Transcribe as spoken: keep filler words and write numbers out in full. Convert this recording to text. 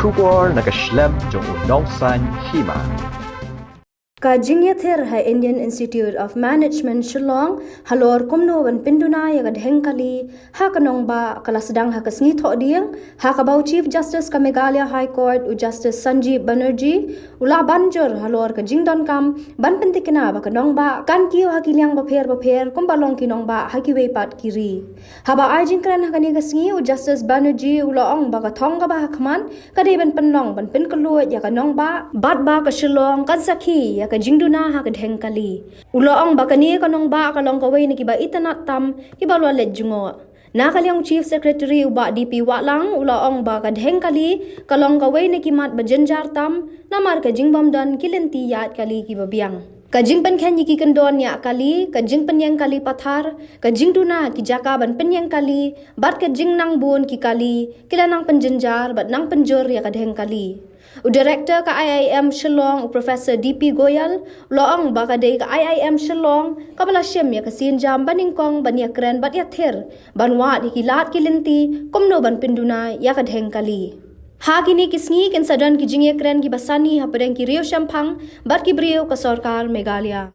Khubor na ka shlem jong u Nongsaiñ Hima. Ka jingïathir ha Indian Institute of Management Shillong halor kumno ban pynduna ïa ka dheng kali ha ka nongbah ka la sdang ha ka sngi Thohdieng, ha kaba u Chief Justice ka Meghalaya High Court u Justice Sanjeev Banerjee u la ban jur halor ka jingdonkam ban pyntikna ba ka nongbah kan kiew ha ki liang bapher bapher kumba long ki nongbah ha kiwei pat ki ri. Haba ai jingkren ha kane ka sngi, u Justice Banerjee u la ong ba ka thong kaba ha khmat ka dei ban pynlong ban pynkhlaiñ ïa ka nongbah bad ba ka Shillong kan sakhi ïa ka jingduna ha ka dheng kali. U la ong ba kane ka nongbah ka long kawei na kiba itynnad tam kiba la leit jngoh. Na ka liang u Chief Secretary u Bah D P Wahlang u la ong ba ka dheng kali ka long kawei na ki mat ba jynjar tam namar ka jingbym don ki lynti ïaid kali kiba biang. Ka jingpynkheiñ ïa ki kyndon ïa kali, ka jingpynïeng kali pathar, ka jingduna ki jaka ban pynïeng kali bad ka jingnang bun ki kali ki la nang pynjynjar bad nang pynjur ïa ka dheng kali. U Director ka I I M Shillong u Professor D P Goyal u la ong ba ka dei ka I I M Shillong kaba la shim ïa ka sienjam banyngkong ban ïakren bad ïathir ban wad ïa ki lad ki lynti kumno ban pynduna ïa ka dheng kali. Ha kine ki sngi kin sa don ki jingïakren kiba sani hapdeng ki riew shemphang bad ki briew ka sorkar Meghalaya.